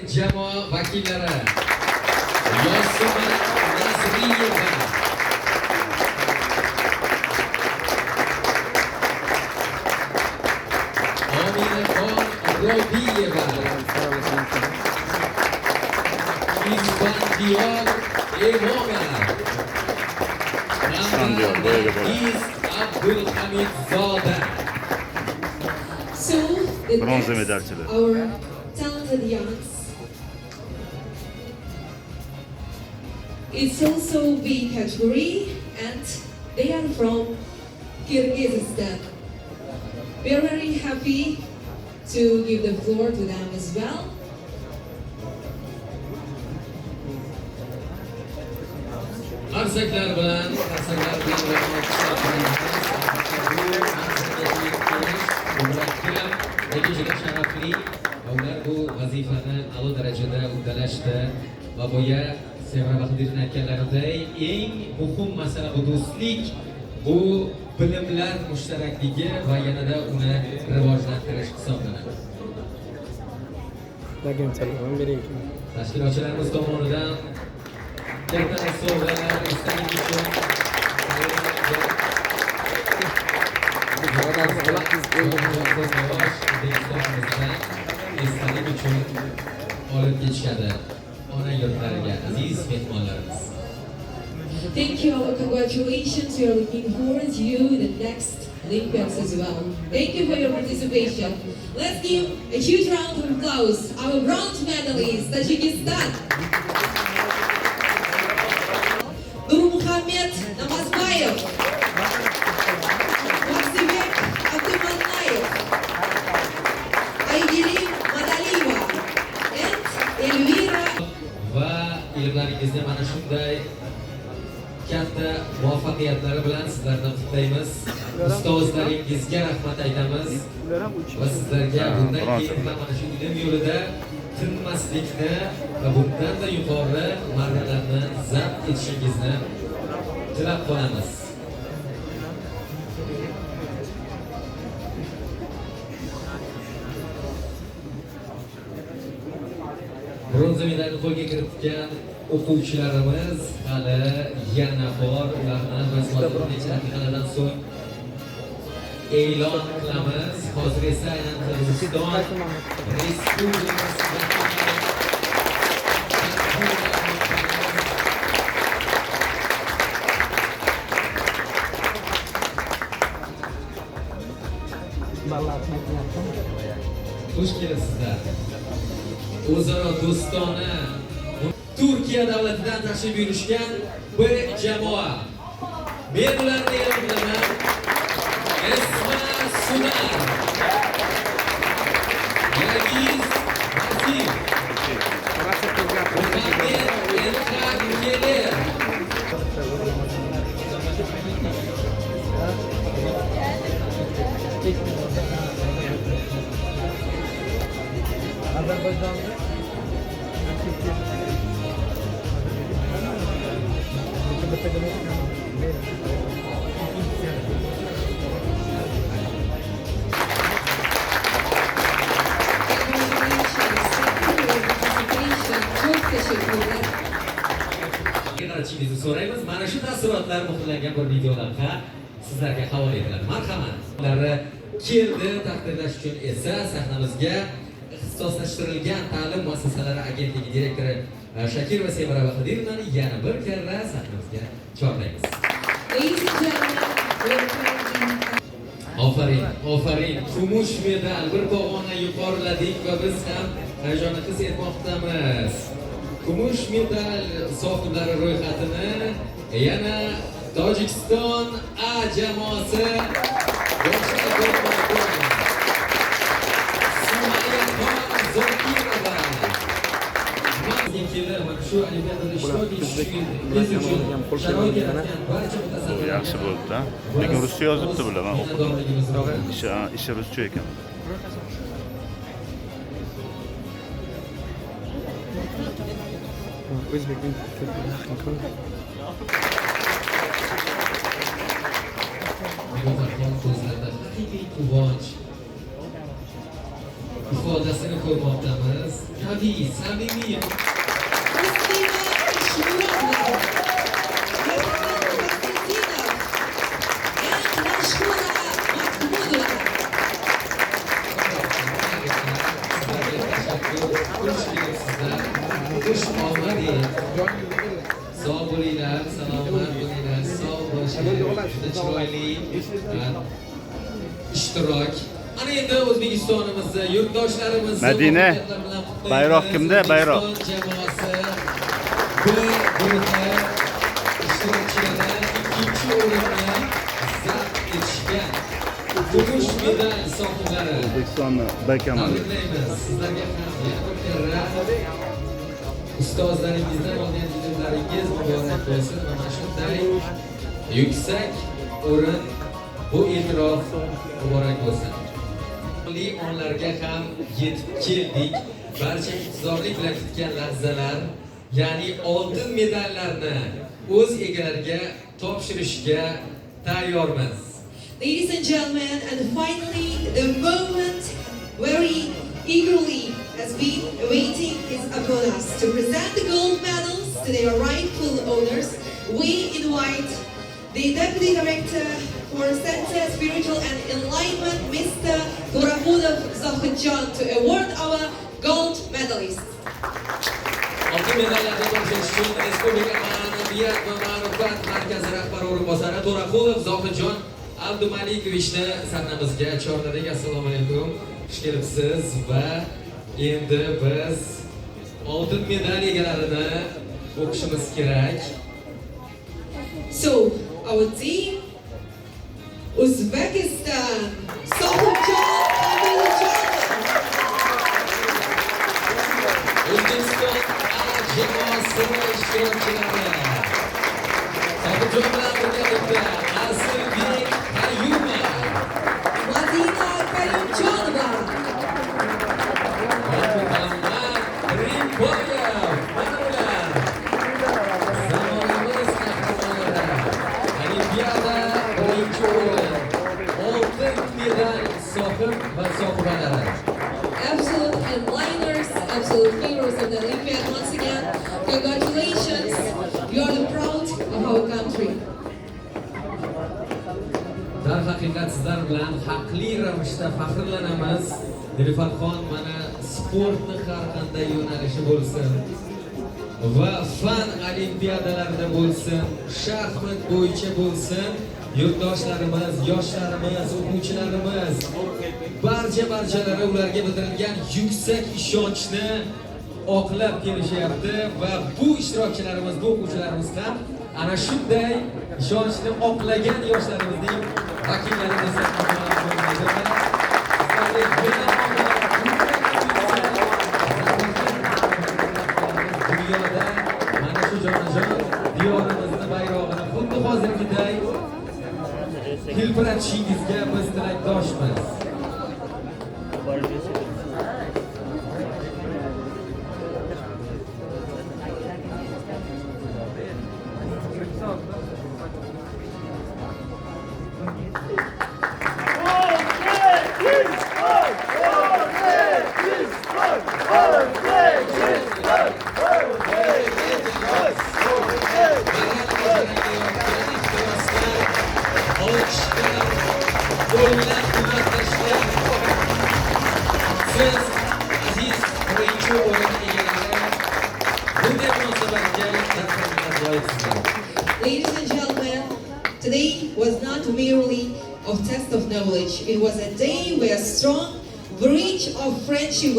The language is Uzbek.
Jamoa vakillari: Yosuma Nazriyeva, Ominaxon Robiyeva, Isfandiyor Emomov Isfandiyor, boyagi bola. Nargiz Abdulhamidzoda. So, the Bronza next, medalchilar. Our talented youngs. It's also B category and they are from Kyrgyzstan. We are very happy to give the floor to them as well. Qarsaklar bilan, qarsaklar bilan ularni olqishlab qo'yamiz. Bu manzilga yetib kelish murakkab, lekin juda sharafli va ular bu vazifani a'lo darajada uddalashdi va boya Sevara Bahodirovna aytganlariday, eng muhim masala bu do'stlik, bu bilimlar mushtarakligi va yanada uni rivojlantirish hisoblanadi. Tashkilotchilarimiz tomonidan katta sovg'alar esdalik uchun tayyorlangan. O'zbekistonimizdan esdalik uchun olib ketishadi ona yurtlariga aziz mehmonlarimiz. Thank you, our congratulations. We are looking forward to you in the next Olympiads as well. Thank you for your participation. Let's give a huge round of applause. Our bronze medalist, Tajikistan. Nurmuhammed Namazbayev. Maksibek Abdumannayev. Aygerim Madalieva. And Elvira Va ilmlaringizni mana shunday katta muvaffaqiyatlari bilan sizlarni qutlaymiz. Ustozlaringizga rahmat aytamiz va sizlarga bundan Bronza. Keyin ham mana shu ilm yo'lida tinmaslikni va bundanda yuqori marralarni zabt etishingizni tilab qolamiz. Bronza medalni qo'lga kiritgan o'quvchilarimiz hali yana bor. Ularni biz hozir bir necha daqiqalardan so'ng e'lon qilamiz. Hozir esa aynan Qirg'iziston Respublikasi vakillari Xush kelibsizlar. O'zaro do'stona Turkiya davlatidan tashrif buyurishgan bir jamoa. Men ularni e'lon qilaman. Esma Sunar, Yagiz Nazif, Muhammed Elhar Keler. Azerbaycan'da Türkiye. Congratulations. Thank you for your participation. Çok teşekkürler. Qaratishingizni so'raymiz. Mana shu taassurotlar muhrlangan bir video lavha sizlarga havola etiladi. Marhamat. Ularni keldi taqdirlash uchun esa sahnamizga ixtisoslashtirilgan ta'lim muassasalari agentligi direktori Shakirova Sevara Bahodirovnani yana bir karra sahnamizga chorlaymiz. Ladies and gentlemen, we are currently Ofarin, ofarin. Kumush medal, bir pog'ona yuqoriladik va biz ham hayajonni his etmoqdamiz. Kumush medal sohiblari ro'yxatini yana Tojikiston A jamoasi boshlab bermoqda. Sumayaxon Zokirova. Kelib mana shu olimpiadada ishtirok etish uchun sharoit yaratgan barcha Bu yaxshi bo'ldi-da. Lekin ruscha yozibdi bular, man o'qidim. Ishi ruscha ekan. O'zbek yaqin. Gavharxon ko'zlarida haqiqiy quvonch ifodasini ko'rmoqdamiz. qaviy, samimiy Muslima Eshmurodova, Rahmat Fakhriddinov, and Mashhura Mahmudova. Sizlarga tashakkur. Xush kelibsizlar. Xush omading. Sog' bo'linglar, salomat bo'linglar, sog' bo'lishinglar. Juda chiroyli ishtirok. Ana endi O'zbekistonimizni, yurtdoshlarimizni Madina, muvaffaqiyatlar bilan qutlaymiz. Bayroq kimda? Bayroq. O'zbekiston jamoasi B guruhi ishtirokchilari ikkinchi o'rinni zabt etishgan. Kumush medal sohiblari. O'zbekistonni B komandasi. Tabriklaymiz. Sizlarga ham yana bir karra ustozlaringizdan olgan ilmlaringiz muborak bo'lsin va mana shunday yuksak o'rin, bu e'tirof muborak bo'lsin. Li onlarga ham yetib keldik. Barcha intizorlik bilan kutgan lahzalar, ya'ni oltin medallarni o'z egalariga topshirishga tayyormiz. Ladies and gentlemen, and finally, the moment very eagerly has been awaiting is upon us. To present the gold medals to their rightful owners, we invite the Deputy Director for Center Spiritual and Enlightenment, Mr. To'raqulov Zohidjon, to award our gold medalists. Oltin medallarni topshirish uchun Respublika ma'naviyat va ma'rifat markazi rahbari o'rinbosari To'raqulov Zohidjon Abdumalikovichni sahnamizga chorladik. Assalomu alaykum. Xush kelibsiz va endi biz oltin medal egalarini o'qishimiz kerak. So, our team, Uzbekistan, Sohibjon Komiljonov. O'zbekiston A jamoasi ishtirokchilari. Sohibjon bilan birgalikda Asilbek Qayumov, Madina Karimjonova, Muhammad Rimboyev. Mana ular. Zamonamiz qahramonlari. Olimpiada birinchi o'rin, oltin medal sohib va sohibalari. Absolute headliners, absolute heroes of the Olympiad. Once again, congratulations. You are the proud of our country. Darhaqiqat, sizlar bilan haqli ravishda faxrlanamiz. Nilufarxon, mana sportni har qanday yo'nalishi bo'lsin va fan olimpiadalarida bo'lsin, shaxmat bo'yicha bo'lsin, yurtdoshlarimiz, yoshlarimiz, o'quvchilarimiz barcha barchalari ularga bildirilgan yuksak ishonchni oqlab kelishyapti va bu ishtirokchilarimiz, bu o'quvchilarimiz ham ana shunday ishonchni oqlagan yoshlarimizning vakillari desak mubolag'a bo'lmaydi. Sizlarga yana omad, dunyoda mana shu jonajon diyorimizni bayrog'ini xuddi hozirgiday hilpiratishingizga biz tilakdoshmiz. Olqishlar, qo'llab-quvvatlashlar. Siz, aziz birinchi o'rin egalari, bunday munosabatga darhaqiqat loyiqsizlar. Ladies and gentlemen, today was not merely a test of knowledge. It was a day where a strong bridge of friendship was